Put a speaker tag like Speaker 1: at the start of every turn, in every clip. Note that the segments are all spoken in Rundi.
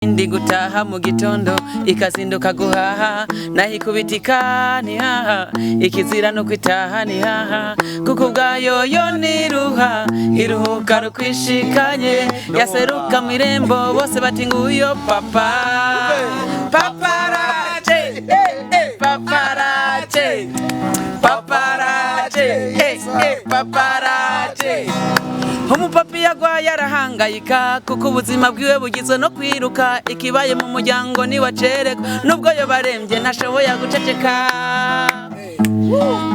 Speaker 1: Ndi gutaha mu gitondo, ikazinduka guhaha, naho ikubitika ntihaha, ikizira no kwitaha ntihaha, kuko ubwayo yo niruha, iruhuka rukwishikanye, yaseruka mu irembo bose bati: "Nguyo papa, paparaje, paparaje, paparaje, paparaje." Umupapi yagwaye arahangayika, kuko ubuzima bwiwe bugizwe no kwiruka. Ikibaye mu muryango niwacerekwa, nubwo yo barembye ntashoboye guceceka.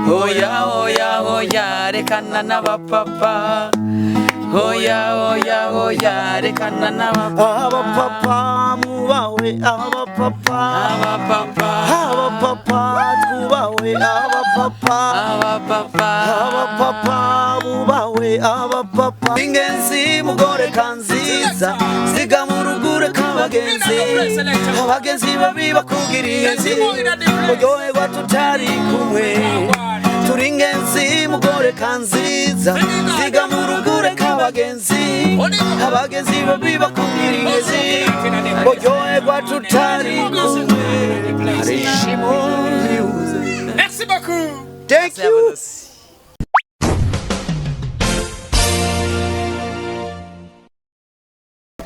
Speaker 1: Oya, oya, oya, rekana n'abapapa. Oya, oya, oya, rekana n'abapapa.
Speaker 2: Abapapa mwubahwe, abapapa.
Speaker 1: Abapapa.
Speaker 2: Abapapa twubahwe, abapapa.
Speaker 1: Abapapa.
Speaker 2: Abapapa bubahwe, abapapa. Ingenzi mugore kanziza, ziga mu rugure k'abagenzi, abagenzi babi bakugiriye uryoherwa tutari kumwe. Turi ingenzi mugore kanziza, ziga mu rugure k'abagenzi, abagenzi babi bakugiriye uryoherwa tutari kumwe. Harishimo.
Speaker 3: Merci beaucoup.
Speaker 2: Thank you.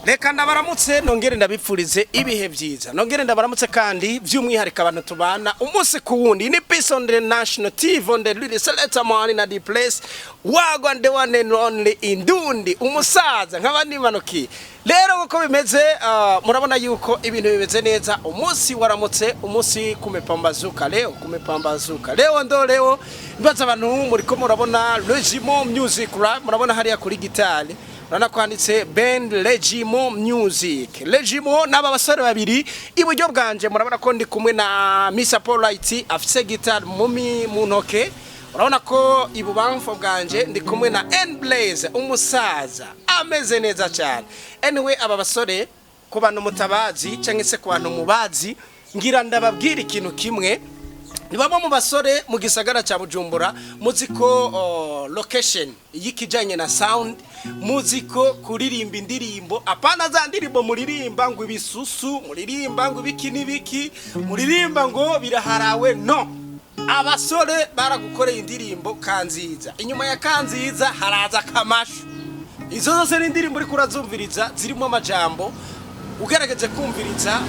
Speaker 3: Reka ndabaramutse, nongere ndabipfurize ibihe byiza, nongere ndabaramutse kandi by'umwihariko abantu tubana umunsi ku wundi. Ni Peace on the National TV on the Lily Selector man in the place, wagwan, the one and only Indundi, umusaza nkaba nimanukiye. Rero uko bimeze, murabona yuko ibintu bimeze neza. Umunsi waramutse, umunsi kumepambazuka, leo kumepambazuka, leo ndo leo. Mbaza abantu, muriko murabona Regimo Music Rap, murabona hariya kuri gitari, urabona ko handitse Band Regimo Music. Regimo n'aba basore babiri iburyo bwanje. Murabona ko ndi kumwe na Mr Polite, afise guitar mu ntoke. Urabona ko ibubamfu bwanje ndi kumwe na N Blaze, umusaza ameze neza cyane. Anyway, aba basore ku bantu mutabazi cyangwa se ku bantu mubazi, ngira ndababwira ikintu kimwe: ni bamwe mu basore mu gisagara cya Bujumbura muzi ko location y'ikijanye na sound, muzi ko kuririmba indirimbo, apana za ndirimbo muririmba ngo ibisusu, muririmba ngo ibiki n'ibiki, muririmba ngo biraharawe. No abasore baragukoreye indirimbo Kanziza, inyuma ya Kanziza haraza Kamashu. Izo zose ni indirimbo uriko urazumviriza zirimo amajambo ugerageze kumviriza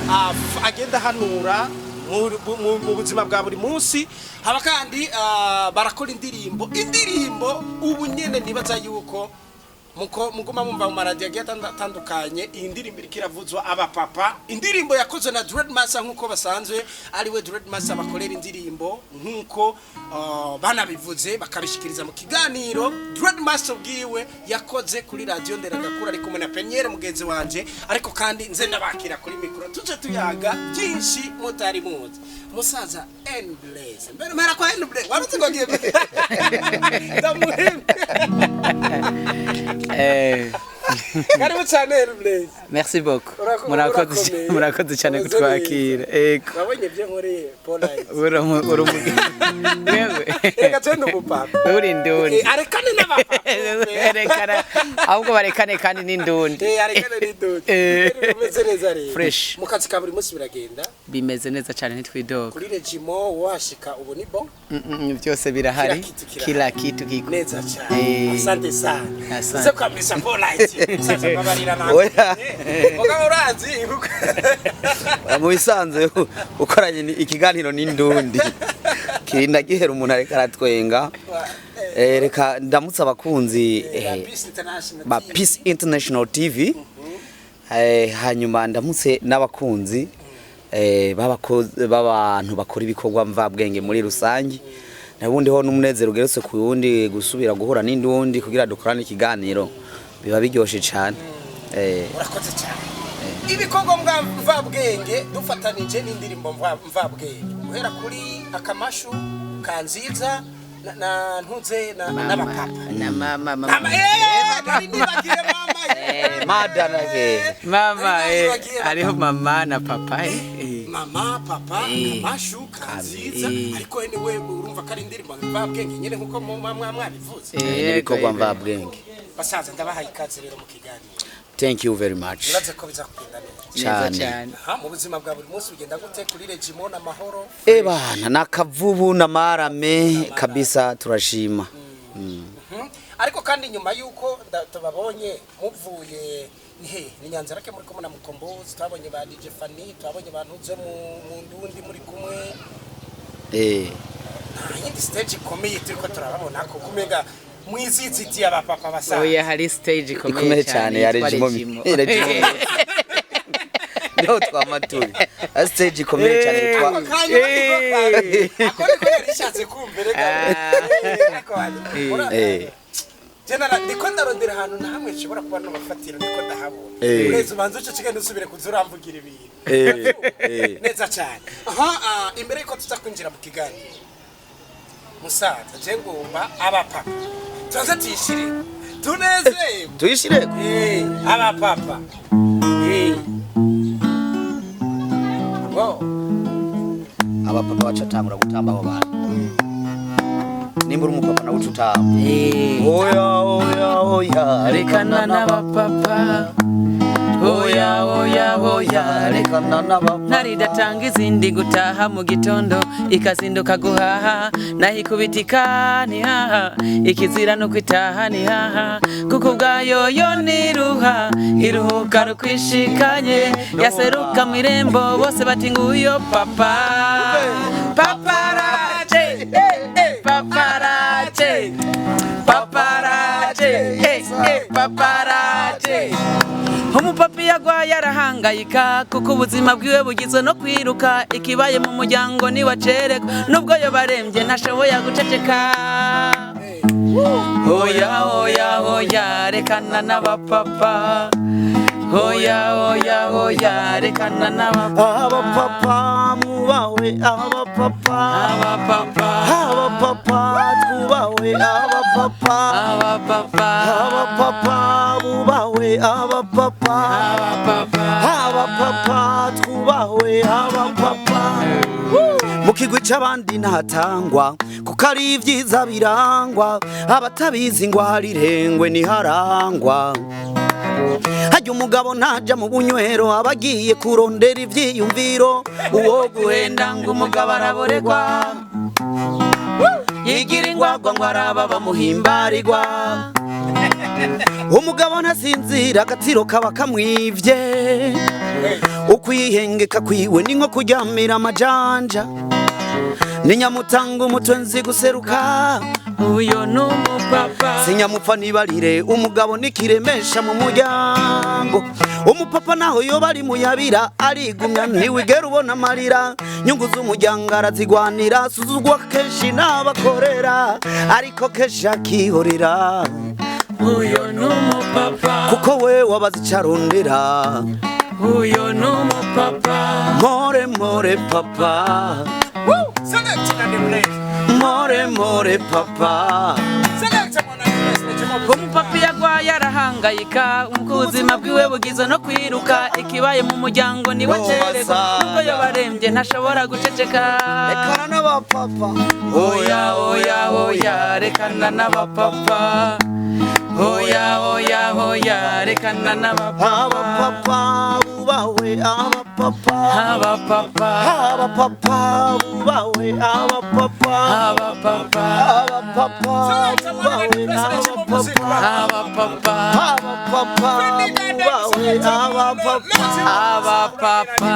Speaker 3: agenda ahanura mu buzima bwa buri munsi. Haba kandi barakora indirimbo ubu nyene nibaza yuko muko muguma mumva mu maradiyo agiye atandukanye. Iyi ndirimbo iriko iravuzwa, Abapapa, indirimbo yakozwe na Dread Master, nk'uko basanzwe ari we Dread Master bakorera indirimbo, nk'uko banabivuze bakabishikiriza mu kiganiro Dread Master bwiwe yakoze kuri radiyo Nderagakura ari kumwe na Peniel mugenzi wanje. Ariko kandi nze ndabakira kuri mikoro, tuje tuyaga byinshi mutari muzi. Musaza N Blaze, mbere mera kwa N Blaze warutse ngo ngiye ndamuhimye. Karibu cyane, N Blaze.
Speaker 1: Merci beaucoup. Murakoze.
Speaker 3: Urakomeye.
Speaker 1: Murakoze cyane
Speaker 3: Umeze
Speaker 1: kutwakira, ego.
Speaker 3: Wabonye ibyo nkoreye Polite?
Speaker 1: Uri wewe.
Speaker 3: Reka tende umupapa.
Speaker 1: Wewe uri indundi.
Speaker 3: Arekane n'abapapa.
Speaker 1: Rekana ahubwo, barekane kandi n'indundi.
Speaker 3: Arekane n'indundi. Umeze neza rero?
Speaker 1: Fresh.
Speaker 3: Mu kazi ka buri munsi biragenda?
Speaker 1: Bimeze neza cyane, ntitwidoga.
Speaker 3: Kuri Regimo washika ubu ni bon?
Speaker 1: Byose birahari.
Speaker 3: Kila kitu kirahari.
Speaker 1: Kila kitu kiko
Speaker 3: Neza cyane. Asante sana.
Speaker 1: Asante.
Speaker 3: Uze kwambisa Polite, musaza, mbabarira nawe.
Speaker 2: Oya.
Speaker 3: Mugabo urazi.
Speaker 2: Mu bisanzwe ukoranye ikiganiro n'indundi kirinda gihera umuntu ariko aratwenga. Reka ndamutse abakunzi
Speaker 3: Peace International
Speaker 2: ba
Speaker 3: TV.
Speaker 2: Peace International TV, hanyuma ndamutse n'abakunzi b'abantu bakora ibikorwa mvabwenge muri rusange. Nabundi ho n'umunezero ugeretse ku wundi gusubira guhura n'indundi kugira dukorane ikiganiro, biba biryoshe cyane.
Speaker 3: Urakoze cyane. Ibikorwa mvabwenge dufatanije n'indirimbo mvabwenge, guhera kuri Akamashu, Kanziza na ntuze na n'Abapapa.
Speaker 1: Na mama, mama.
Speaker 3: Mama, nari nibagiye mama.
Speaker 2: Mada nage.
Speaker 1: Mama.
Speaker 3: Nari nibagiye.
Speaker 1: Hariho mama na papa.
Speaker 3: Mama, papa, Kamashu, Kanziza. Ariko anyway, urumva ko ari indirimbo mvabwenge nyine nkuko mwabivuze.
Speaker 2: N'ibikorwa mvabwenge.
Speaker 3: Basaza, ndabahaye ikaze rero mu kiganiro.
Speaker 2: Thank you very much.
Speaker 3: Uraze ko biza kugenda neza.
Speaker 2: Cyane.
Speaker 1: Neza cyane.
Speaker 3: Ha, mu buzima bwa buri munsi bugenda gute kuri Regimo n'amahoro?
Speaker 2: Ebana nakavubu na marame kabisa, turashima.
Speaker 3: Ariko kandi nyuma yuko tubabonye muvuye ni he, ni Nyanzarake, muri kumwe na Mukombozi, twabonye ba DJ Fanny, twabonye bantuze mu ndundi muri kumwe. Nta yindi stage ikomeye turiko turababona ko kumenga mwizizitiye abapapa basaza.
Speaker 1: Oya, hari stage ikomeye
Speaker 2: Ikomeye cyane ya
Speaker 1: yitwa
Speaker 2: Regimo.
Speaker 1: Regimo.
Speaker 2: Regimo. Niho twama turi. Stage ikomeye cyane yitwa
Speaker 3: Ako kanya ako niko yari ishatse kumva reka. Ariko Jena ndiko ndarondera ahantu na hamwe nshobora kuba nobafatira, ndiko ndahabona. Uretse ubanza uce kigenda usubire kuza uramvugira ibintu. Neza cyane. Aha, imbere yuko tuza kwinjira mu kiganiro, musaza, je ngomba abapapa tuze tuyishire tunezerwe.
Speaker 2: Tuyishire.
Speaker 3: Abapapa. Wow.
Speaker 2: Abapapa bacatangura gutamba abo bantu. Nimba uri umupapa nawe uca utamba. Oya, oya, oya.
Speaker 1: Rekana n'abapapa, oya, oya, oya.
Speaker 2: Rekana n'abapapa.
Speaker 1: Ntaridatanga izindi gutaha mu gitondo ikazinduka guhaha, naho ikubitika ntihaha, ikizira no kwitaha ntihaha, kuko ubwayo yo niruha iruhuka rukwishikanye, yaseruka mu irembo bose bati nguyo papa, paparaje, paparaje, paparaje, paparaje. Umupapi yagwaye arahangayika kuko ubuzima bwiwe bugizwe no kwiruka, ikibaye mu muryango niwacereka, nubwo yo barembye ntashoboye guceceka. Oya, oya, oya, rekana n'abapapa, oya, oya, oya, rekana n'abapapa.
Speaker 2: Abapapa mubawe, abapapa.
Speaker 1: Abapapa.
Speaker 2: Abapapa twubawe, abapapa.
Speaker 1: Abapapa.
Speaker 2: Abapapa bubawe, abapapa.
Speaker 1: Abapapa.
Speaker 2: Abapapa twubawe, abapapa. Mu kigwi c'abandi ntatangwa kuko ari ibyiza birangwa, abatabizi ngo harirengwe ntiharangwa. Hajya umugabo ntaja mu bunywero, aba agiye kurondera ivyiyumviro. Uwo guhenda ngo umugabo araboregwa, yigira ingwagwa ngo araba bamuhimbarirwa. Umugabo ntasinzira, agatiro kaba kamwivye. Ukwihengeka kwiwe ni nko kuryamira amajanja, ni nyamutanga umutwe nzi guseruka.
Speaker 1: Uyo ni umupapa.
Speaker 2: Sinyamupfa nibarire, umugabo nikiremesha mu muryango. Umupapa naho yoba ari muyabira arigumya, ntiwigera ubona amarira. Nyungu z'umuryango arazigwanira, suzugwa kenshi n'abakorera, ariko kenshi akihorera.
Speaker 1: Uyo ni umupapa.
Speaker 2: Kuko we wabaze icarondera.
Speaker 1: Uyo ni umupapa.
Speaker 2: More more papa.
Speaker 3: Select and the place.
Speaker 2: More more papa.
Speaker 3: Select on the place.
Speaker 1: Umupapa iyo agwaye arahangayika kuko ubuzima bwiwe bugizwe no kwiruka, ikibaye mu muryango niwe acererwa, nubwo yoba arembye ntashobora guceceka.
Speaker 2: Rekana n'abapapa.
Speaker 1: Oya, oya, oya, rekana n'abapapa, oya, oya, oya, rekana n'abapapa.
Speaker 2: Abapapa bubawe, abapapa.
Speaker 1: Abapapa.
Speaker 2: Abapapa bubawe, abapapa.
Speaker 1: Abapapa.
Speaker 2: Abapapa bubawe, abapapa.
Speaker 1: Abapapa.
Speaker 2: Abapapa bubawe, abapapa.
Speaker 1: Abapapa.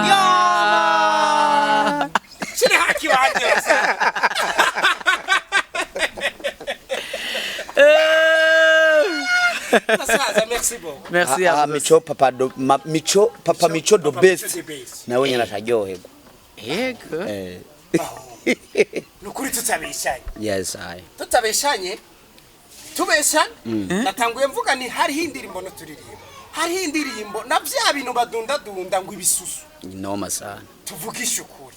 Speaker 3: Shira haki wanje. Basaza, merci beaucoup.
Speaker 1: Merci à vous.
Speaker 2: Mico papa do, ma, Mico papa, Mico do
Speaker 3: Papa
Speaker 2: best.
Speaker 3: Mico the best.
Speaker 2: Nawe nyine ataryoherwa.
Speaker 1: Yego.
Speaker 3: Nukuri tutabeshanye.
Speaker 2: Yes, I
Speaker 3: Tutabeshanye. Tubeshanye. Natanguye mvuga ni hariho indirimbo no turirimba. Hariho indirimbo na bya bintu badunda dunda ngo ibisusu.
Speaker 2: Noma sana.
Speaker 3: Tuvugishe ukuri.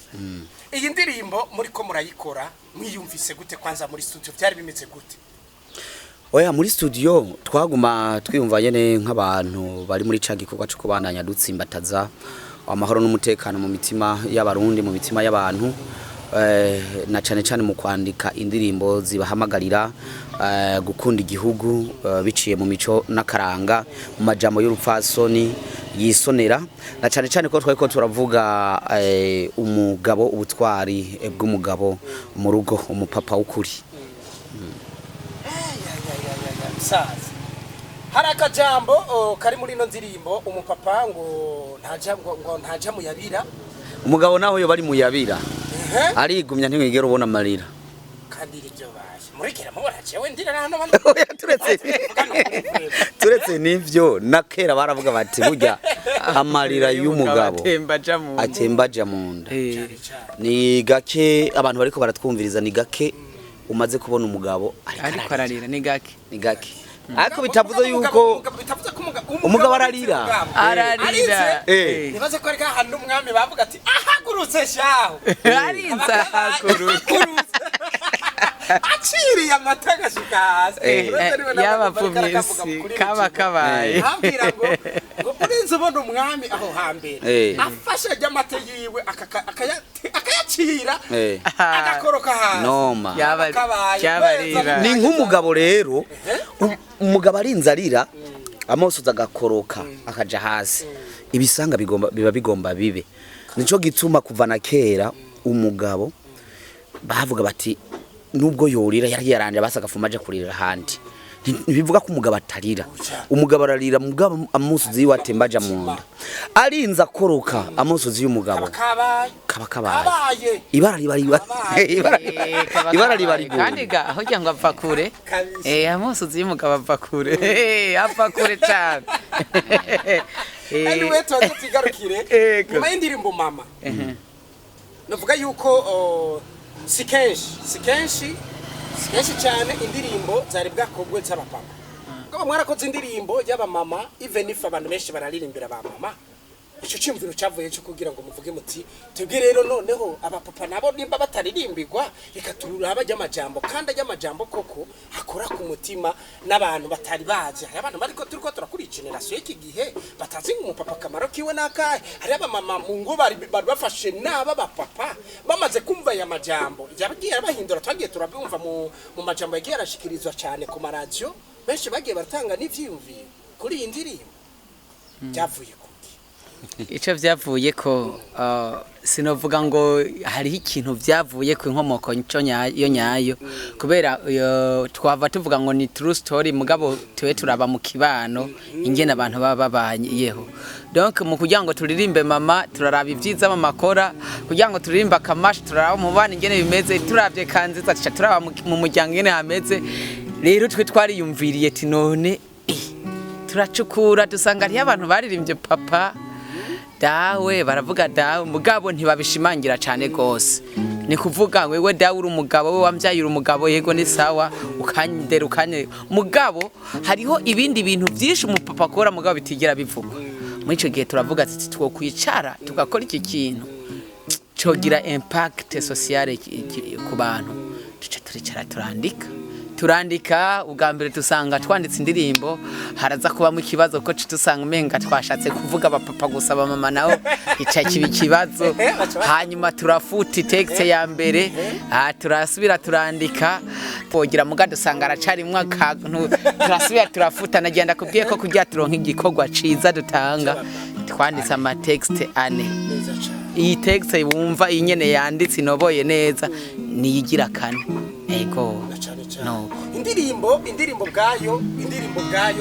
Speaker 3: Iyi ndirimbo muri ko murayikora mwiyumvise gute? Kwanza muri studio byari bimeze gute?
Speaker 2: Oya, muri studio twaguma twiyumva nyene nk'abantu bari muri ca gikorwa cyo kubandanya dutsimbataza amahoro n'umutekano mu mitima y'abarundi, mu mitima y'abantu. na cane cane mu kwandika indirimbo zibahamagarira gukunda igihugu, biciye mu mico n'akaranga, mu majambo y'urupfasoni yisonera, na cane cane ko twariko turavuga umugabo, ubutwari bw'umugabo mu rugo, umupapa w'ukuri.
Speaker 3: Musaza, hari akajambo kari muri ino ndirimbo, umupapa ngo ntaja muyabira.
Speaker 2: Umugabo naho yo bari muyabira, arigumya, ntiwigera ubona amarira.
Speaker 3: Kandi iryo baje murekera mubona jewe ndira hano bandi.
Speaker 2: Oya, turetse n'ivyo, na kera baravuga bati burya amarira y'umugabo
Speaker 1: atemba aja mu nda.
Speaker 2: Atemba aja mu nda. Ni gake abantu bariko baratwumviriza, ni gake umaze kubona umugabo
Speaker 1: ariko ararira, ni gake.
Speaker 2: Ni gake, ariko bitavuze yuko
Speaker 3: bitavuze ko
Speaker 2: umugabo ararira.
Speaker 1: Ararira.
Speaker 3: Nibaze ko ari ahantu umwami bavuga ati ahagurutse shaho.
Speaker 1: Arinze ahaguruka.
Speaker 3: Aciriye amata agashika hasi. Uretse niwe
Speaker 1: Yabapfumye
Speaker 3: n'abantu bariko
Speaker 1: isi
Speaker 3: baravuga kuri
Speaker 1: kaba
Speaker 3: Rukigo.
Speaker 1: Kabaye.
Speaker 3: Ambwira ngo urinze ubona umwami aho hambere afashe ry'amata yiwe akayacira agakoroka hasi.
Speaker 2: Noma.
Speaker 3: Kabaye.
Speaker 1: Yabarira.
Speaker 2: Ni nk'umugabo rero, umugabo arinze arira, amosozi agakoroka akaja hasi, ibisanga bigomba biba bigomba bibe. Nico gituma kuva na kera umugabo bavuga bati nubwo yorira yari yaranje basa agafuma aja kurira ahandi. Ntibivuga ko umugabo atarira, umugabo ararira, mugabo amosozi yiwe atemba aja mu nda, arinze akoroka amosozi y'umugabo
Speaker 3: kabaye.
Speaker 2: Kaba kabaye.
Speaker 3: Kabaye.
Speaker 2: Ibara riba riba
Speaker 3: Kabaye.
Speaker 1: Kaba
Speaker 2: ibara riba
Speaker 1: kabaye.
Speaker 2: riguye.
Speaker 1: Kandi ga aho kugira ngo ava kure.
Speaker 3: Kabisa.
Speaker 1: Amosozi y'umugabo ava kure. Ava kure cyane.
Speaker 3: Anyway, tubanze tugarukire
Speaker 1: Ego.
Speaker 3: nyuma y'indirimbo mama. Navuga yuko si kenshi cyane indirimbo zari bwakobwe z'abapapa, kuko mwarakoze indirimbo y'abamama, even if abantu benshi bararirimbira ba mama. Icyo cyumviro cyavuye cyo kugira ngo muvuge muti twebwe rero noneho abapapa nabo nimba bataririmbirwa, reka turaba ajya amajambo, kandi ajya amajambo koko akora ku mutima n'abantu batari bazi. Hari abantu bariko turiko turakuri generation y'iki gihe batazi ngo umupapa akamaro kiwe n'akahe. Hari abamama mu ngo bari bafashe n'aba bapapa bamaze kumva aya majambo yagiye arabahindura. Twagiye turabyumva mu majambo yagiye arashikirizwa cyane ku maradiyo, benshi bagiye baratanga n'ivyiyumviro kuri iyi ndirimbo. Byavuye kuki?
Speaker 1: Icyo byavuye ko, sinovuga ngo hariho ikintu byavuye ku inkomoko nco nyayo nyayo, kubera twava tuvuga ngo ni true story, mugabo tuwe turaba mu kibano ingene abantu baba babanyeho. Donc mu kugira ngo turirimbe mama, turaraba ibyiza mama akora. Kugira ngo turirimbe akamashi, turaraba mu bana ingene bimeze. Turavye kanziza, tuca turaba mu muryango ingene hameze. Rero twe twariyumviriye ati none turacukura dusanga hariho abantu baririmbye papa, dawe, baravuga dawe, mugabo ntibabishimangira cyane gose. Ni kuvuga ngo wewe dawe uri umugabo, we wambyaye uri umugabo, yego ni sawa, ukandera ukanye, mugabo hariho ibindi bintu byinshi umupapa akora mugabo bitigera bivugwa. Muri icyo gihe turavuga ati twokwicara tugakora iki kintu cogira impact sociale ku bantu. Duca turicara turandika. Ubwa mbere dusanga twanditse indirimbo haraza kubamo ikibazo, ko dusanga umenga twashatse kuvuga abapapa gusa, abamama nabo ica kiba ikibazo. Hanyuma turafuta texte ya mbere, turasubira turandika pogira, muga dusanga aracarimwo akantu, turasubira turafuta. Nagenda kubwiye ko kugira turonke igikorwa ciza dutanga, twanditse amatexte ane.
Speaker 3: Neza cyane.
Speaker 1: Iyi texte wumva iyi nyene yanditse inoboye neza niyigira kane, ego.
Speaker 3: Na cyane cyane.
Speaker 1: No.
Speaker 3: Indirimbo ubwayo irivugira,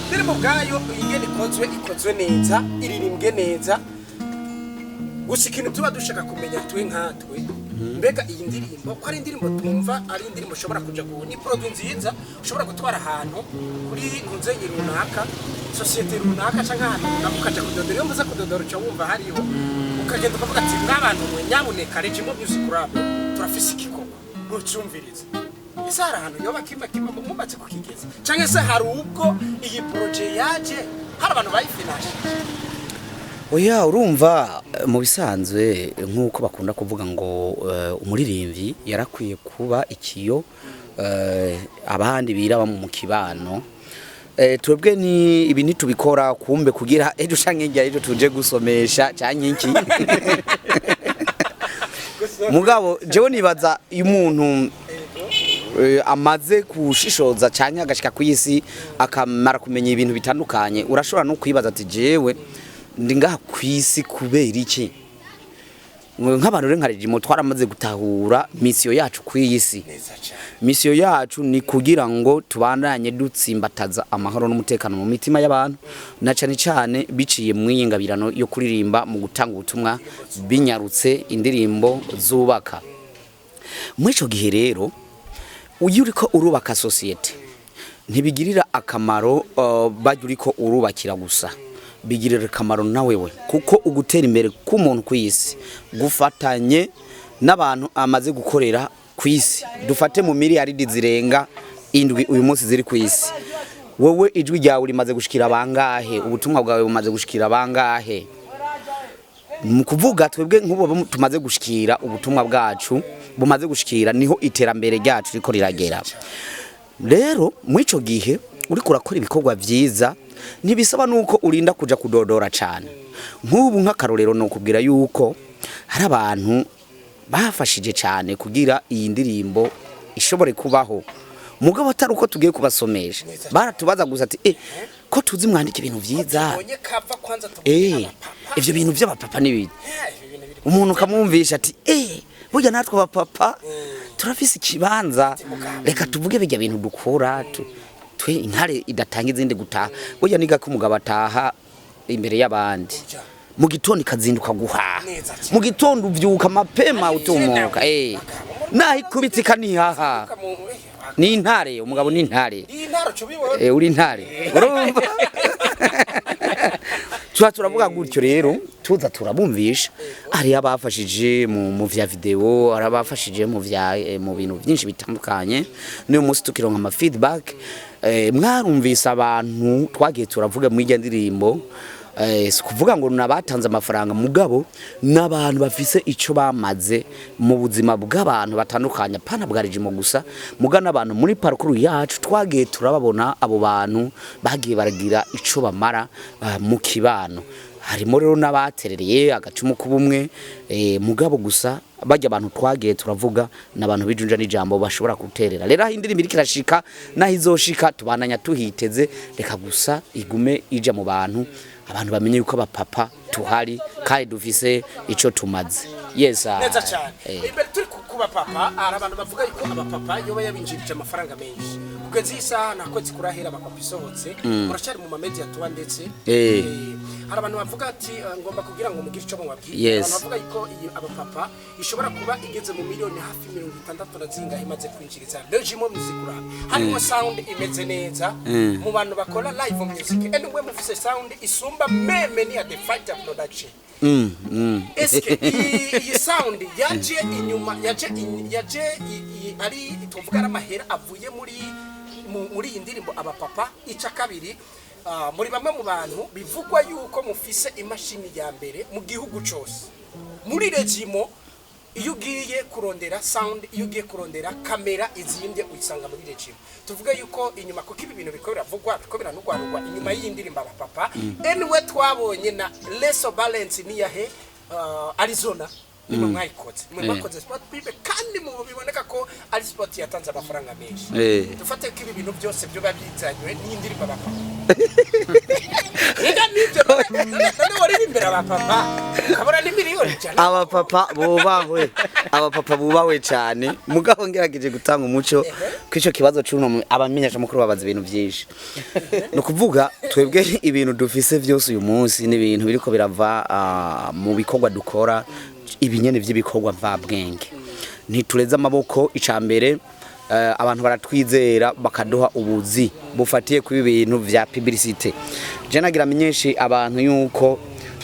Speaker 3: indirimbo ubwayo ingene ikozwe neza, iririmbwe neza. Gusa ikintu tuba dushaka kumenya twe nkatwe, mbega iyi ndirimbo ko ari indirimbo twumva ari indirimbo ushobora kuja ku ni produit nziza ushobora gutwara ahantu kuri ntuzenyi runaka, société runaka canke ahantu runaka, ukaja kudodora. Iyo muze kudodora, uca wumva hariho, ukagenda ukavuga ati mwabantu mwe, nyabuneka, Regimo Music Club turafise igikorwa, mucumvirize. Ese hari ahantu yoba kimwe kimwe mumaze kukigeza, canke se hari ubwo iyi projet yaje hari abantu bayifinashe?
Speaker 2: Oya, urumva, mu bisanzwe nk'uko bakunda kuvuga ngo umuririmbyi yarakwiye kuba ikiyo abandi biraba mu kibano. Twebwe ni ibi ntitubikora kumbe kugira ejo canke hirya ejo tuje gusomesha canke iki. Mugabo jewe nibaza iyo umuntu amaze kushishoza cyane agashika ku isi, akamara kumenya ibintu bitandukanye, urashobora no kwibaza ati: "Jewe ndi ngaha ku isi kubera iki?" Nk'abantu rero nka Regimo twaramaze gutahura mission yacu ku iyi si.
Speaker 3: Neza cyane.
Speaker 2: Mission yacu ni kugira ngo tubandanye dutsimbataza amahoro n'umutekano mu mitima y'abantu, na cyane cyane biciye mu iyingabirano yo kuririmba, mu gutanga ubutumwa binyarutse, indirimbo zubaka. Muri ico gihe rero, iyo uriko urubaka société, ntibigirira akamaro bajya uriko urubakira gusa, bigirira akamaro na wewe, kuko ugutera imbere k'umuntu ku isi gufatanye n'abantu amaze gukorera ku isi. Dufate mu miliyaridi zirenga 7 uyu munsi ziri ku isi, wowe ijwi ryawe rimaze gushikira bangahe? Ubutumwa bwawe bumaze gushikira bangahe? Mu kuvuga twebwe nk'ubu tumaze gushikira, ubutumwa bwacu bumaze gushikira, niho iterambere ryacu riko riragera. Rero muri ico gihe uriko urakora ibikorwa vyiza, ntibisaba nuko urinda kuja kudodora cane. Nk'ubu nk'akarorero, no kubwira yuko hari abantu bafashije cane kugira iyi ndirimbo ishobore kubaho, mugabo atari uko tugiye kubasomesha. Baratubaza gusa ati: "Ko tuzi mwandika ibintu vyiza,
Speaker 3: Tubonye kava kwanza, tubonye abapapa."
Speaker 2: Ivyo bintu vy'abapapa n'ibindi.
Speaker 3: Ivyo bintu biri
Speaker 2: Umuntu ukamwumvisha ati: "Burya natwe abapapa turafise ikibanza, reka tuvuge bijya bintu dukora twe intare idatanga izindi gutaha." Burya niga ko umugabo ataha imbere y'abandi mu gitondo, ikazinduka guhaha.
Speaker 3: Neza cyane.
Speaker 2: Mu gitondo uvyuka mapema, utumuka, naho ikubita ikanihaha. Ni intare, umugabo ni intare.
Speaker 3: Iyi ntaro cubibona.
Speaker 2: Uri intare, urumva tuba turavuga gutyo rero, tuza turabumvisha. Hari abafashije mu vya vidéo, hari abafashije mu bintu byinshi bitandukanye. N'uyu munsi tukironka ama feedback. Mwarumvise abantu twagiye turavuga mu irya ndirimbo, si kuvuga ngo nabatanze amafaranga, mugabo n'abantu bafise ico bamaze mu buzima bw'abantu batandukanye, pana bwa Regimo gusa, muga n'abantu muri parcours yacu twagiye turababona. Abo bantu bagiye baragira ico bamara mu kibano. Harimo rero n'abaterereye agacumu k'ubumwe, mugabo gusa bajya abantu twagiye turavuga n'abantu bijunja n'ijambo bashobora guterera. Rero aho indirimbo iriko irashika naho izoshika, tubandanya tuhiteze. Reka gusa igume ija mu bantu, abantu bamenye yuko abapapa tuhari kandi dufise ico tumaze. Yes.
Speaker 3: Neza cyane.
Speaker 2: Eh.
Speaker 3: Imbere turi ku bapapa, hari abantu bavuga yuko abapapa yoba yabinjirije amafaranga menshi. Kugeza iyi saha nta kwezi kurahera abapapa isohotse, muracyari mu ma media tuba ndetse. Hari abantu bavuga ati ngomba kugira ngo mugire icyo mubabwira. Abantu bavuga yuko iyi abapapa ishobora kuba igeze mu miliyoni hafi 60 na zingahe imaze kwinjiriza Regimo Music Rap. Harimo sound imeze neza mu bantu bakora live music, anyway mufise sound isumba même ni ya The Fighter Production. Eske iyi sound yaje inyuma, yaje ari tuvuga ari amahera avuye muri iyi ndirimbo abapapa? Ica kabiri, muri bamwe mu bantu bivugwa yuko mufise imashini ya mbere mu gihugu cose muri Regimo. Iyo ugiye kurondera sound, iyo ugiye kurondera kamera izimbye, uyisanga muri Regimo. Tuvuge yuko inyuma, kuko ibi bintu biko biravugwa, biko biranugwanugwa inyuma y'iyi ndirimbo abapapa, anyway twabonye na Leso Balance niyahe, Arizona, nimwe mwayikoze, nimwe mwakoze spot bibe, kandi mu biboneka ko ari spot yatanze amafaranga menshi. Dufate ko ibi bintu byose byo bizanywe n'indirimbo abapapa. Rega nibyo, none waririmbira abapapa ukabona ni miliyoni 100.
Speaker 2: Abapapa bubahwe, abapapa bubahwe cyane. Mugabo ngerageje gutanga umuco kw'ico kibazo c'uno abamenyesha mukuru babaza ibintu byinshi. Ni ukuvuga twebwe ibintu dufise byose uyu munsi ni ibintu biriko birava mu bikorwa dukora, ibinyene vy'ibikorwa mvabwenge. Ntitureze amaboko. Ica mbere, abantu baratwizera bakaduha ubuzi bufatiye ku ibintu vya publicité. Je nagira menyeshe abantu yuko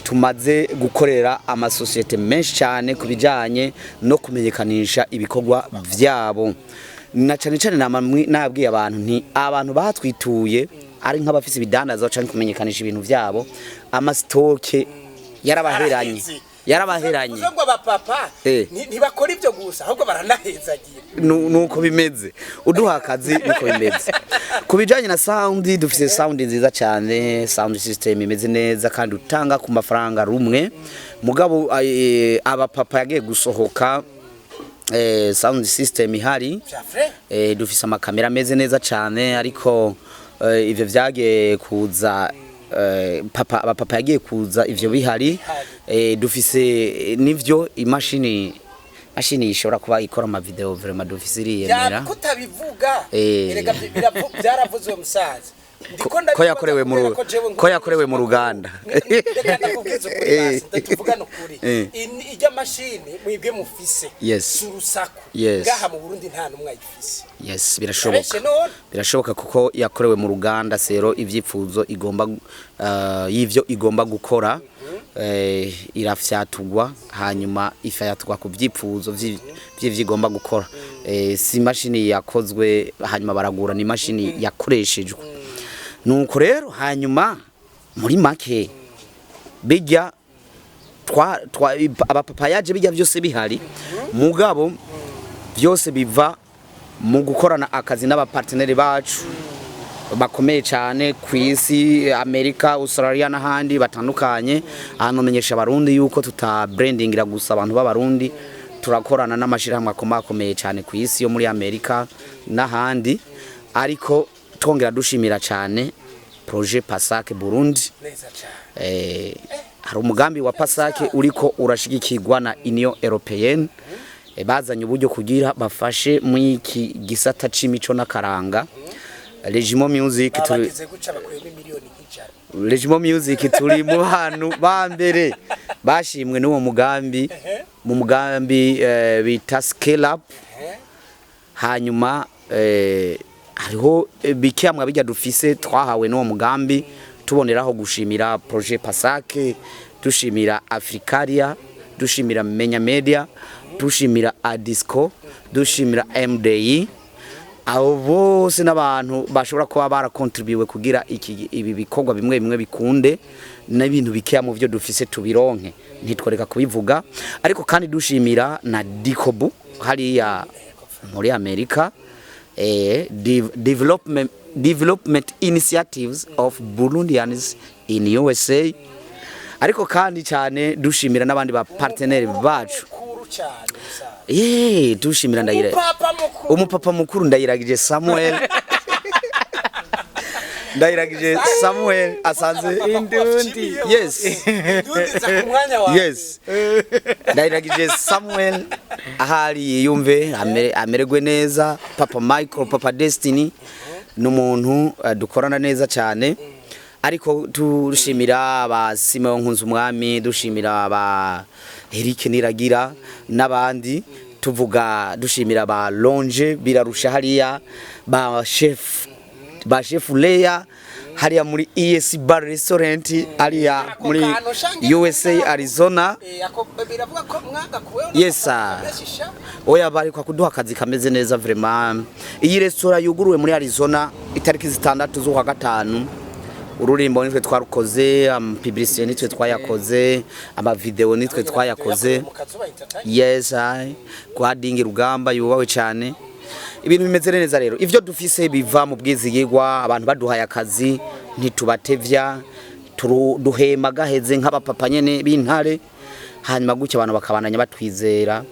Speaker 2: tumaze gukorera amasosiyete menshi cyane ku bijyanye no kumenyekanisha ibikorwa vyabo, na cyane cyane nabwiye abantu nti abantu batwituye ari nk'abafise ibidandaza canke kumenyekanisha ibintu vyabo, ama stock yarabaheranye.
Speaker 3: Araheze.
Speaker 2: Yarabaheranye.
Speaker 3: Uvuze ngo abapapa ntibakora ibyo gusa, ahubwo baranahezagira.
Speaker 2: Nuko bimeze, uduha akazi niko bimeze. Ku bijanye na sound, dufise sound nziza cyane, sound system imeze neza kandi utanga ku mafaranga rumwe. Mugabo abapapa yagiye gusohoka. Sound system ihari.
Speaker 3: Vya vrai.
Speaker 2: Dufise amakamera ameze neza cyane, ariko ivyo vyagiye kuza, papa, abapapa yagiye kuza ivyo bihari. Dufise nivyo imashini ishobora kuba ikora ama video, vraiment dufise iriyemera.
Speaker 3: Kutabivuga. Erega byaravuzwe, musaza. Ndiko
Speaker 2: Ko yakorewe mu
Speaker 3: kubera ko jewe
Speaker 2: ko yakorewe mu ruganda.
Speaker 3: Reka ndakubwiza ukuri, basi tuvugane ukuri. Ijya mashini mwibwe mufise
Speaker 2: Yes.
Speaker 3: si urusaku.
Speaker 2: Yes.
Speaker 3: Ngaha mu Burundi nta n'umwe ayifise.
Speaker 2: Yes, birashoboka.
Speaker 3: Abeshe none.
Speaker 2: Birashoboka kuko yakorewe mu ruganda sero ivyifuzo igomba y'ivyo igomba gukora, irafyatugwa, hanyuma ifyatugwa ku vyifuzo vy'ivyo igomba gukora. Si imashini yakozwe hanyuma baragura, ni imashini yakoreshejwe. Nuko rero hanyuma muri make bijya twa abapapa yaje bijya byose bihari, mugabo byose biva mu gukorana akazi n'abaparteneri bacu bakomeye cyane ku isi, Amerika, Australia n'ahandi batandukanye. Ahantu menyesha abarundi yuko tuta brandingira gusa abantu b'abarundi, turakorana n'amashirahamwe akomakomeye cyane ku isi yo muri Amerika n'ahandi. Ariko twongera dushimira cyane projet Pasake Burundi.
Speaker 3: Neza cyane.
Speaker 2: Hari umugambi wa Pasake uriko urashigikirwa na Union Européenne. Bazanye uburyo kugira bafashe muri iki gisata c'imico n'akaranga. Regimo Music turi
Speaker 3: Babagize guca bakuyemo miliyoni 100.
Speaker 2: Regimo Music turi mu bantu ba mbere bashimwe n'uwo mugambi, mu mugambi bita Scale Up. Hanyuma hariho bike bijya dufise twahawe n'uwo mugambi. Tuboneraho gushimira projet Pasake, dushimira Africaria, dushimira Menya Media, dushimira Adisco, dushimira MDI. Abo bose n'abantu bashobora kuba barakontribuwe kugira ibi bikorwa bimwe bimwe bikunde, n'ibintu bikeya mu byo dufise tubironke, ntitworeka kubivuga. Ariko kandi dushimira na Dikobu hariya muri Amerika, Development Initiatives of Burundians in USA. Ariko kandi cyane dushimira n'abandi ba partenaire bacu.
Speaker 3: Mukuru cyane, musaza.
Speaker 2: Ye, dushimira ndayira
Speaker 3: Umupapa mukuru.
Speaker 2: Umupapa mukuru Ndayiragije Samuel, Ndayiragije Samuel asanze
Speaker 3: Indundi.
Speaker 2: Yes.
Speaker 3: Indundi za ku mwanya wawe.
Speaker 2: Yes, Ndayiragije Samuel ahari yiyumve amererwe neza. Papa Michael, Papa Destiny ni umuntu dukorana neza cyane. Ariko dushimira ba Simeon Nkunzumwami, dushimira ba Eric Niragira n'abandi, tuvuga dushimira ba Longe birarusha hariya, ba chef Leya hariya muri ES Bar Restaurant hariya
Speaker 3: Ako
Speaker 2: muri
Speaker 3: kantu shange
Speaker 2: USA, Arizona.
Speaker 3: Ako biravuga ko mwagakuweho.
Speaker 2: Yes, sir. Oya, bari kwa kuduha akazi kameze neza vraiment. Iyi restaurant yuguruwe muri Arizona itariki 6 z'ukwa gatanu. Ururimbo nitwe twarukoze, publicité nitwe twayakoze, ama video nitwe twayakoze.
Speaker 3: Mu Kazuba Entertainment.
Speaker 2: Yes, I kwa Dingi Rugamba yubahwe cyane. Ibintu bimeze neza rero. Ivyo dufise biva mu bwizigirwa, abantu baduhaye akazi ntitubatevya, duhema gaheze nk'abapapa nyene b'intare, hanyuma gutyo abantu bakabananya batwizera.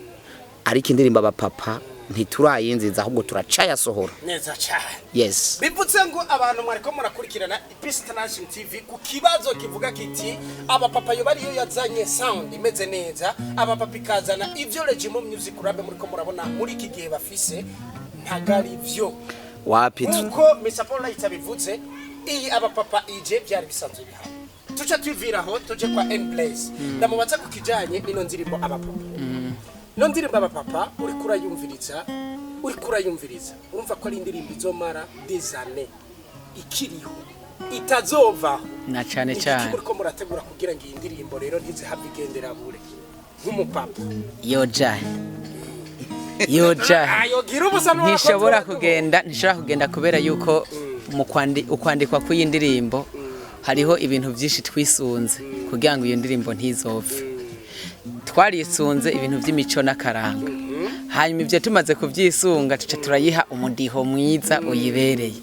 Speaker 2: Ariko indirimbo abapapa ntiturayinziza, ahubwo turacayasohora.
Speaker 3: Neza cyane.
Speaker 2: Yes.
Speaker 3: Bivuze ngo abantu mwariko murakurikirana Peace International TV ku kibazo kivuga kiti abapapa yo bariyo yazanye sound imeze neza, abapapa ikazana ivyo Regimo Music Club muriko murabona muri iki gihe bafise, ntago ari vyo.
Speaker 2: Wapi.
Speaker 3: Nkuko Mr Paul Light abivuze, iyi abapapa ije byari bisanzwe bihari. Tuce twiviraho tuje kwa N Blaze, ndamubaza ku kijanye n'ino ndirimbo abapapa. Ino ndirimbo abapapa uriko urayumviriza, uriko urayumviriza urumva ko ari indirimbo izomara des années ikiriho, itazovaho.
Speaker 1: Na cane
Speaker 3: Igiki
Speaker 1: cane.
Speaker 3: Muriko murategura kugira ngo iyi ndirimbo rero ntizihave igendera bure nk'umupapa?
Speaker 1: Yoja, yoja.
Speaker 3: Ayo gira ubusa.
Speaker 1: Ntishobora kugenda, ntishobora kugenda kubera yuko mu ukwandikwa kw'iyi ndirimbo hariho ibintu byinshi twisunze kugira ngo iyo ndirimbo ntizopfe. Twarisunze ibintu by'imico n'akaranga, hanyuma ibyo tumaze kubyisunga tuca turayiha umudiho mwiza uyibereye.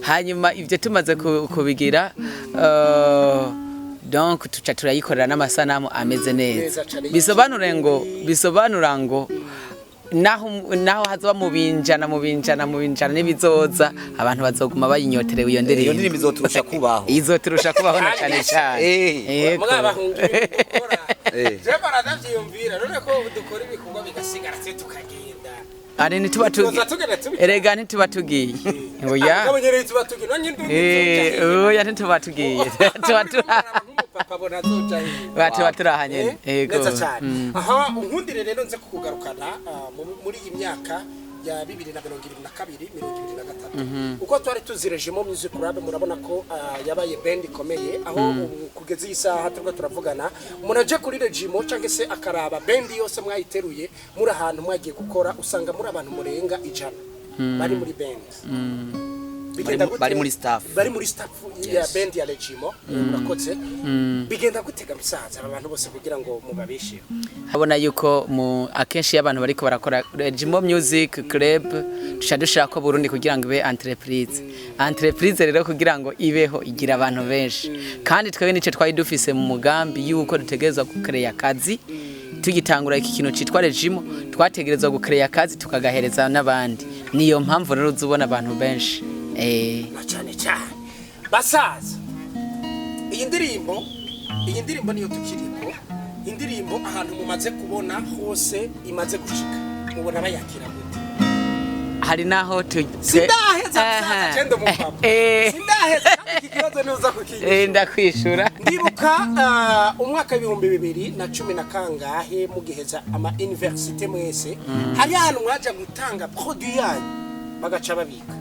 Speaker 1: Hanyuma ibyo tumaze kubigira, donc tuca turayikorera n'amasanamu ameze neza.
Speaker 3: Neza cane.
Speaker 1: Bisobanure ngo, bisobanura ngo Naho hazoba mu binjana n'ibizoza, abantu bazoguma bayinyoterewe iyo ndirimbo.
Speaker 2: Iyo ndirimbo izoturusha kubaho.
Speaker 1: Izoturusha kubaho na cane cane. Yego.
Speaker 3: Mwabahunga ibintu dukora. Je baranavyiyumvira none ko dukora ibikorwa bigasigara, twe tukagenda.
Speaker 1: Ari ntituba tugiye.
Speaker 3: Tuza tugenda tubikora.
Speaker 1: Erega ntituba tugiye, oya.
Speaker 3: Mugabo nyene tuba tugiye none ndundi.
Speaker 1: Oya, ntituba tugiye, tuba tura
Speaker 3: Nk'umupapa abona azoja hehe?
Speaker 1: Ba, tuba turaha nyene. Yego.
Speaker 3: Neza cyane. Aha unkundire rero nze kukugarukana muri iyi myaka ya 2022, 2023, uko twari tuzi Regimo Music Club, murabona ko yabaye band ikomeye, aho ubu kugeza iyi saha turiko turavugana, umuntu aje kuri Regimo cyangwa se akaraba band yose mwayiteruye muri ahantu mwagiye gukora, usanga muri abantu murenga 100 bari muri band. Bigenda gute?
Speaker 2: Bari muri staff.
Speaker 3: Bari muri staff ya band ya Regimo. Murakoze. Bigenda gutega musaza aba bantu bose kugira ngo mubabesheho?
Speaker 1: Abona yuko mu akenshi iyo abantu bariko barakora Regimo Music Club, duca dushira ko Burundi kugira ngo ibe entreprise. Entreprise rero kugira ngo ibeho igira abantu benshi, kandi twebwe nico twari dufise mu mugambi yuko dutegerezwa gukereya akazi. Tugitangura iki kintu citwa Regimo, twategerezwa gukereya akazi tukagahereza n'abandi. Niyo mpamvu rero uzubona abantu benshi.
Speaker 3: Na cyane cyane basaza, iyi ndirimbo niyo tukiriko. Indirimbo ahantu mumaze kubona hose imaze gushika, mubona bayakira gute?
Speaker 1: Hari naho tu
Speaker 3: Sindaheza musaza, cende umupapa. Sindaheza kandi iki kibazo niuza kukinyisha.
Speaker 1: Ndakwishura.
Speaker 3: Ndibuka umwaka 2010 na kangahe, mugiheza ama université mwese, hari ahantu mwaja gutanga produit yanyu bagaca babika.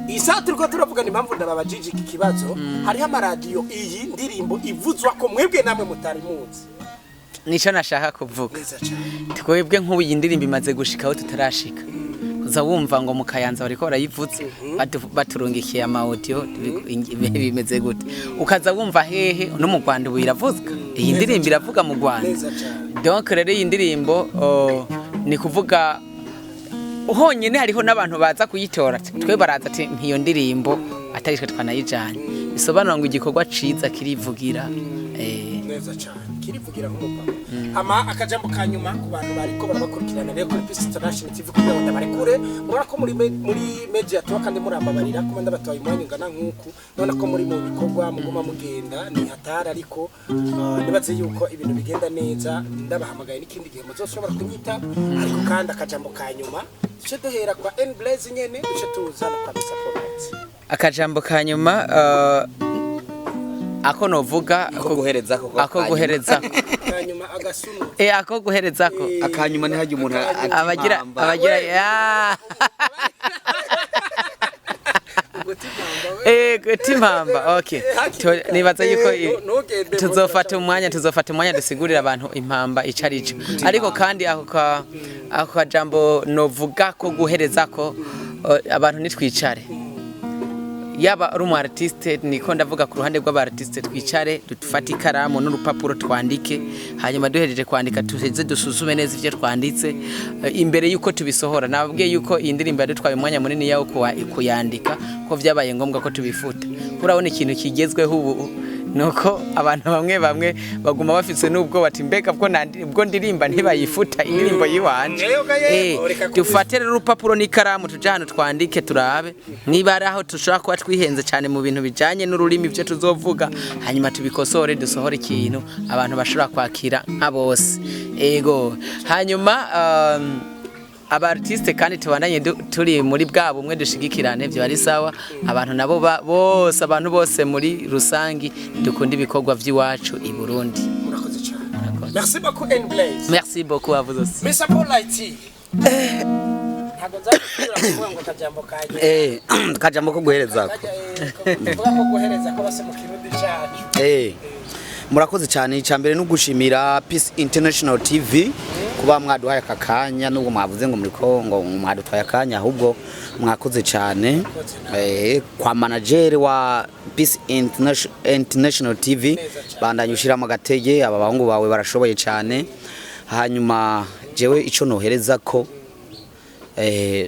Speaker 3: Iyi saha turiko turavugana, impamvu ndababajije iki kibazo, hariho amaradiyo iyi ndirimbo ivuzwa ko mwebwe namwe mutari muzi.
Speaker 1: Nico nashaka kuvuga.
Speaker 3: Neza cyane.
Speaker 1: Twebwe nk'ubu iyi ndirimbo imaze gushika aho tutarashika, uza wumva ngo mu Kayanza bariko barayivutse, baturungikiye ama audio, bimeze gute, ukaza wumva hehe no mu Rwanda ubu iravuzwa. Iyi ndirimbo iravuga mu Rwanda.
Speaker 3: Neza cyane.
Speaker 1: Donc rero iyi ndirimbo, ni kuvuga honyine hariho n'abantu baza kuyitora, twe baraza ati ntiyo ndirimbo atari twe twanayijanye. Bisobanura ngo igikorwa ciza kirivugira.
Speaker 3: Neza cyane, kirivugira nk'umupapa. Ama akajambo ka nyuma ku bantu bariko barabakurikirana rero kuri Peace International TV, kugira ngo ndabarekure. Murabona ko muri media tuba, kandi murambabarira kuba ndabatwaye umwanya ungana nk'uku. None ko muri mu bikorwa muguma mugenda ni hatari, ariko nibaze yuko ibintu bigenda neza, ndabahamagaye n'ikindi gihe muzoshobora kunyita. Ariko kandi akajambo ka nyuma, duce duhera kwa N Blaze nyene, duce tuza no kwa Mr. Product.
Speaker 1: Akajambo ka nyuma, ako novuga
Speaker 2: Ako guherezako ko
Speaker 1: ako
Speaker 2: kanyuma.
Speaker 1: guherezako.
Speaker 3: Ka nyuma agasuno.
Speaker 1: Ako guherezako.
Speaker 2: Akanyuma ntihajye umuntu
Speaker 1: Abagira
Speaker 2: atimpamba.
Speaker 1: Abagira ya
Speaker 3: Ugutimamba we.
Speaker 1: Timpamba, okay. Nibaza yuko
Speaker 3: Ntugende.
Speaker 1: Tuzofata umwanya dusigurira abantu impamba ico arico. Ariko kandi ako kajambo novuga ko guherezako, abantu nitwicare, yaba ari umu artiste, niko ndavuga ku ruhande rw'aba artiste, twicare dufate ikaramu n'urupapuro twandike, hanyuma duhejeje kwandika tuheze dusuzume neza ivyo twanditse imbere yuko tubisohora. Nababwiye yuko iyi ndirimbo yadutwaye umwanya munini yawo kuyandika, ko vyabaye ngombwa ko tubifuta. Urabona ikintu kigezweho ubu nuko abantu bamwe bamwe baguma bafise n'ubwoba ati mbega bwo ndirimba ntibayifuta indirimbo yiwanje?
Speaker 3: Yego, yego, reka.
Speaker 1: Dufate rero urupapuro n'ikaramu, tuje ahantu twandike, turabe niba ari aho dushobora kuba twihenze cyane mu bintu bijanye n'ururimi, ibyo tuzovuga, hanyuma tubikosore, dusohore ikintu abantu bashobora kwakira nka bose. Ego. Hanyuma aba artiste kandi tubandanye turi muri bwa bumwe, dushigikirane, byo ari sawa. Abantu nabo bose, abantu bose muri rusangi, dukunda ibikorwa by'iwacu i Burundi.
Speaker 3: Murakoze cyane. Merci beaucoup, N Blaze.
Speaker 1: Merci beaucoup à vous aussi.
Speaker 3: Mr. Polite, ntabwo nza gusubira kuvuga ngo akajambo kanjye.
Speaker 2: Kajambo ko guherezako.
Speaker 3: Kuvuga ko guhereza ko base mu Kirundi cyacu.
Speaker 2: Murakoze cyane. Icambere no gushimira Peace International TV kuba mwaduhaye aka kanya, nubwo mwavuze ngo muriko ngo mwadutwaye akanya, ahubwo mwakoze cyane. Kwa manager wa Peace International TV, bandanye ushiramo agatege, aba bahungu bawe barashoboye cyane. Hanyuma jewe ico nohereza ko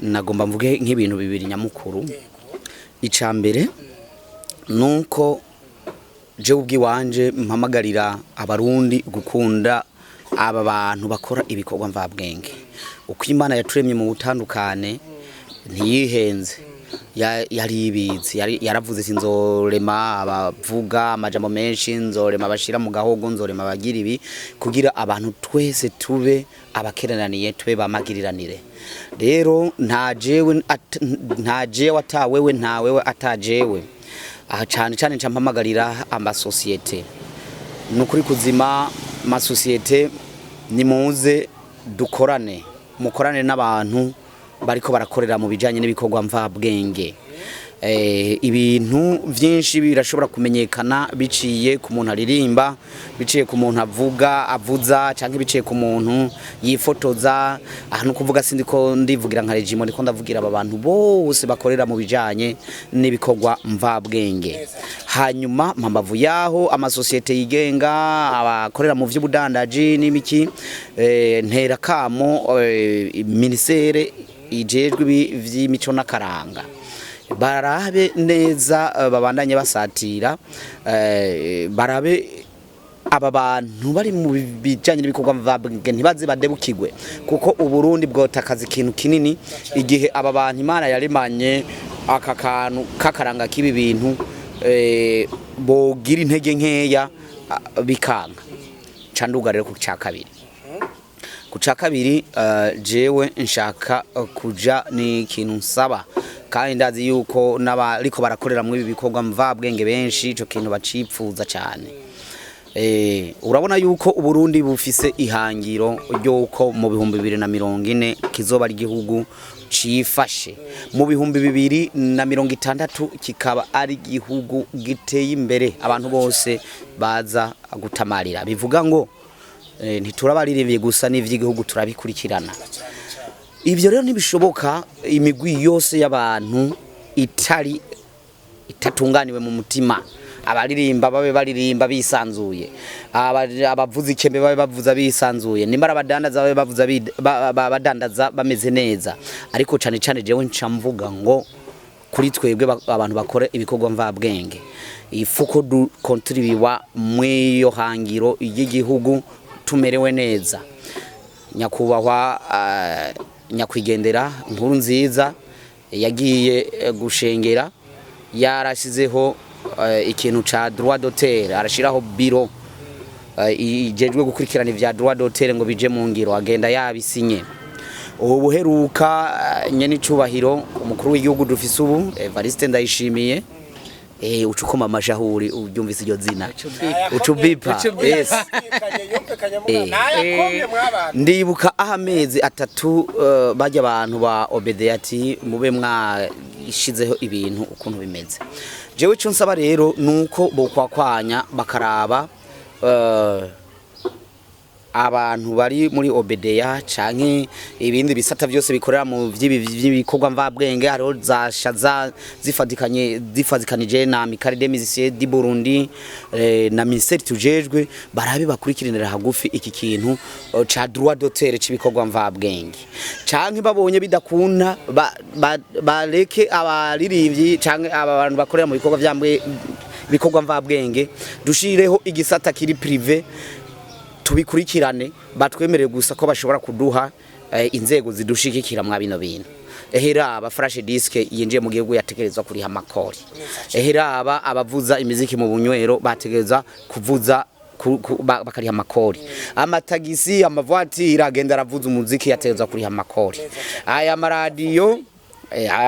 Speaker 2: nagomba mvuge nk'ibintu bibiri nyamukuru. Icambere nuko jewe ubwiwanje mpamagarira Abarundi gukunda aba bantu bakora ibikorwa mvabwenge. Uko Imana yaturemye mu butandukane ntiyihenze. Yari ibizi, yaravuze ati nzorema abavuga amajambo menshi, nzorema abashira mu gahogo, nzorema abagira ibi, kugira abantu twese tube abakerenaniye, tube bamagiriranire. Rero nta jewe nta jewe atawewe, nta wewe atajewe. Aha cane cane nca mpamagarira amasosiyete, nukuri kuzima amasosiyete, nimuze dukorane, mukorane n'abantu bariko barakorera mu bijanye n'ibikorwa mvabwenge. Ibintu vyinshi birashobora kumenyekana biciye ku muntu aririmba, biciye ku muntu avuga avuza, canke biciye ku muntu yifotoza. Aha no kuvuga sindi ko ndivugira nka regime, ndiko ndavugira aba bantu bose bakorera mu bijanye n'ibikorwa mvabwenge. Hanyuma mpambavu yaho amasosiyete yigenga, abakorera mu vy'ubudandaji n'ibiki, ntera kamo ministere ijejwe vy'imico n'akaranga, barabe neza, babandanye basatira, barabe aba bantu bari mu bijanye n'ibikorwa mvabwenge ntibaze badebukirwe, kuko Uburundi bwotakaza ikintu kinini igihe aba bantu Imana yaremanye aka kantu k'akaranga k'ibi bintu, bogira intege nkeya, bikanga. Ca nduga rero ku ca kabiri. Ku ca kabiri, jewe nshaka kuja ni ikintu nsaba, kandi ndazi yuko n'abariko barakorera muri ibi bikorwa mvabwenge benshi ico kintu bacipfuza cyane. Urabona yuko Uburundi bufise ihangiro ry'uko mu 2040 kizoba ari igihugu cifashe, mu 2060 kikaba ari igihugu giteye imbere, abantu bose baza gutamarira. Bivuga ngo ntiturabaririmbye gusa, n'ivy'igihugu turabikurikirana. Ivyo rero ntibishoboka imigwi yose y'abantu itari itatunganiwe mu mutima. Abaririmba babe baririmba bisanzuye, abavuza ikembe babe bavuza bisanzuye, nimba ari abadandaza babe bavuza badandaza bameze neza. Ariko cane cane jewe nca mvuga ngo kuri twebwe abantu bakora ibikorwa mvabwenge, ifuko du kontribiwa mw'iyo hangiro y'igihugu tumerewe neza. Nyakubahwa nyakwigendera Nkuru Nziza yagiye gushengera yarashizeho ikintu ca droit d'auteur, arashiraho biro ijejwe gukurikirana ivya droit d'auteur ngo bije mu ngiro, agenda yabisinye. Ubu buheruka, nyene icubahiro umukuru w'igihugu dufise ubu, Evariste Ndayishimiye, ucukoma amashahuri ubyumvise iryo zina, ucubipa, yes.
Speaker 3: Nayakomye mwabana.
Speaker 2: Ndibuka aho amezi 3 bajya abantu ba obedeyati mube mwashizeho ibintu ukuntu bimeze. Jewe ico nsaba rero nuko bokwakwanya bakaraba abantu bari muri obedeya canke ibindi bisata byose bikorera mu vy'ibikorwa mvabwenge. Hariho za shaza zifatikanye zifatikanije na Amicale des Musiciens du Burundi, na ministère tujejwe, barabe bakurikiranira hagufi iki kintu ca droit d'auteur c'ibikorwa mvabwenge, canke babonye bidakunda bareke abaririmbyi canke aba bantu bakorera mu bikorwa vyambwe bikorwa mvabwenge, dushireho igisata kiri privé tubikurikirane, batwemerere gusa ko bashobora kuduha inzego zidushigikira mwa bino bintu. Ehera aba flash disk yinjiye mu gihugu yategerezwa kuriha amakori, ehera aba abavuza imiziki mu bunywero bategereza kuvuza bakariha amakori, amatagisi, amavatiri agenda aravuza umuziki yategerezwa kuriha amakori, aya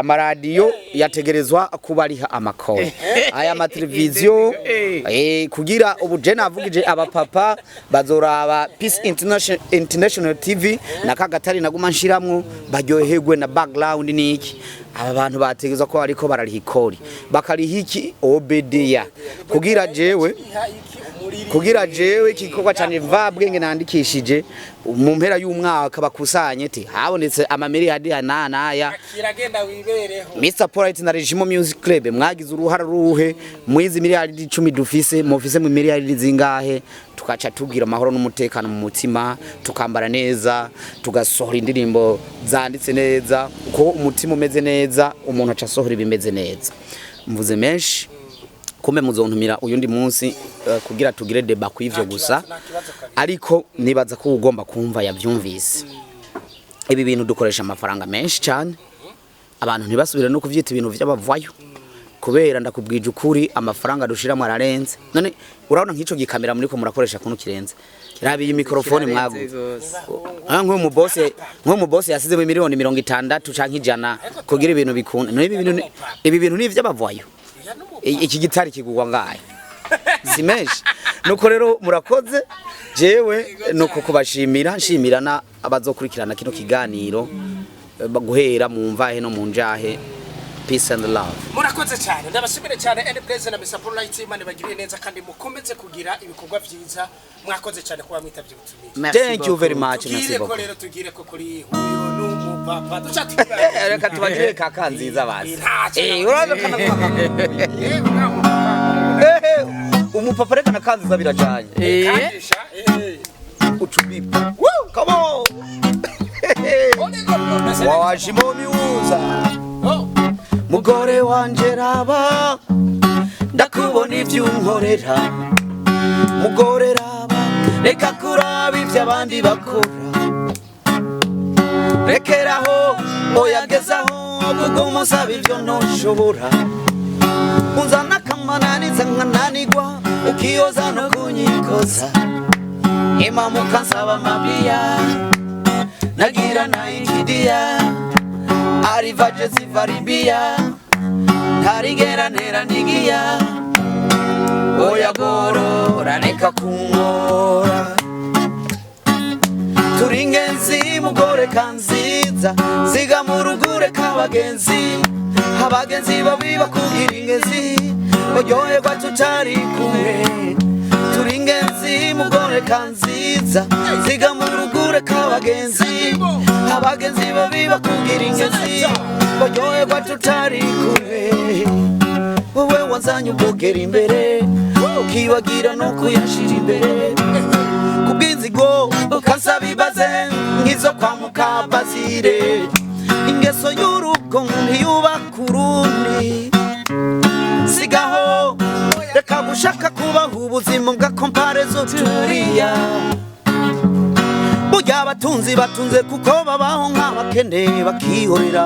Speaker 2: maradiyo yategerezwa kuba ariha amakori, aya mateleviziyo, kugira ubu je navugije abapapa bazoraba Peace International TV na kagatari naguma nshiramwo baryoherwe na background niki. Aba bantu bategerezwa ko ariko barariha ikori, bakariha iki obedia, kugira jewe igikorwa cyane mvabwenge nandikishije mu mpera y'umwaka bakusanye ti habonetse amamiliyadi naya.
Speaker 3: Kiragenda wibereho.
Speaker 2: Mr Polite na Regimo Music Club mwagize uruhara ruhe mwizi miliyari 10 dufise, mufise mu miliyari zingahe? Tukaca tugira amahoro n'umutekano mu mutima, tukambara neza, tugasohora indirimbo zanditse neza, uko umutima umeze neza umuntu aca asohora ibimeze neza. Mvuze menshi, kumbe muzontumira uyundi munsi kugira tugire débat kw'ivyo gusa,
Speaker 3: Nta kibazo kabisa.
Speaker 2: Ariko nibaza ko ugomba kumva yavyumvise. Ibi bintu dukoresha amafaranga menshi cyane. Abantu ntibasubire no kuvyita ibintu vy'abavayo, kubera ndakubwije ukuri, amafaranga dushiramo ararenze. None urabona nk'ico gikamera muriko murakoresha kuntu kirenze? Raba iyi mikrofone
Speaker 1: Kirarenze
Speaker 2: mwaguze.
Speaker 1: gose.
Speaker 2: Nk'umu boss yasizemo miliyoni 60 canke 100 kugira ibintu bikunde. None ibi bintu ni ivy'abavayo? Iki gitari kigugwa ngayo, si menshi. Nuko rero murakoze. Jewe nuko kubashimira, nshimira na abazokurikirana kino kiganiro, guhera mu mvahe no mu njahe. Peace and love.
Speaker 3: Murakoze cyane, ndabashimire cyane and Blaze na Mr Polite. Imana ibagirire neza kandi mukomeze kugira ibikorwa byiza. Mwakoze cyane kuba mwitavye ubutumire.
Speaker 1: Merci
Speaker 2: Thank you very
Speaker 1: beaucoup.
Speaker 2: much, merci
Speaker 3: Tugire ko
Speaker 2: beaucoup.
Speaker 3: rero, tugire ko kuri uyu n'umupapa duca.
Speaker 2: Reka tubagire kaka nziza bazi.
Speaker 3: Ntacyo.
Speaker 2: Uraza kana umupapa, reka nakanziza birajanye. Ucubipa. Woo, come on. Washimomiuza mugore wanje, raba ndakubona ivyo unkorera. Mugore raba, reka kuraba ivyo abandi bakora, rekeraho, oyagezaho kuguma usaba ivyo ntoshobora. Unzana akamananiza nkananigwa, ukiyoza no kunyikoza, imamuka nsaba amabiya, nagira nayikidiya arivaje ziva Libiya, ntarigera ntera nigiya. Oya gorora, reka kunkora. Turi ingenzi mugore kanziza, ziga mu rugure k'abagenzi. Abagenzi babi bakugira ingenzi, uryoherwa tutari kumwe. Turi ingenzi mugore kanziza, ziga mu rugure k'abagenzi. Abagenzi babi bakugira ingenzi, baryoherwa tutari kumwe. Wowe wazanye ubwogera imbere, ukibagira no kuyashira imbere, kubw'inzigo ukansaba ibaze nk'izo kwa mukabazire. Ingeso y'urugo ntiyubaka urundi, sigaho, reka gushaka kubaho ubuzima bwa comparaison. Turiya burya abatunzi batunze kuko babaho nk'abakene bakihorera.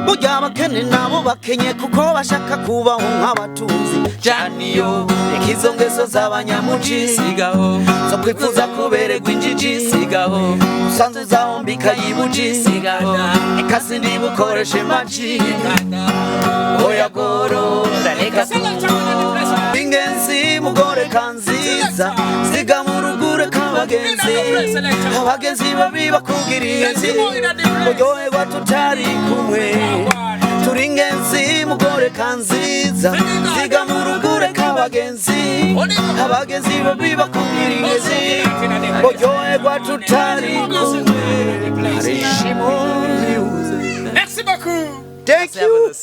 Speaker 2: Burya abakene nabo bakenye kuko bashaka kubaho nk'abatunzi. Janiyo, reka izo ngeso z'abanyamuji
Speaker 1: Sigaho.
Speaker 2: zo kwifuza kubererwa injiji.
Speaker 1: Sigaho.
Speaker 2: Usanze uzahombika yibuji.
Speaker 1: Sigaho.
Speaker 2: Eka sindi bukoreshe maji. Oya gorora, reka ingenzi mugore kanziza, ziga mu rugure k'abagenzi. Abagenzi babi bakugira ingenzi, uryoherwa tutari kumwe. Turi ingenzi mugore kanziza, ziga mu rugure k'abagenzi. Abagenzi babi bakugira ingenzi, uryoherwa tutari kumwe. Harishimo.
Speaker 3: Merci beaucoup.
Speaker 2: Thank you.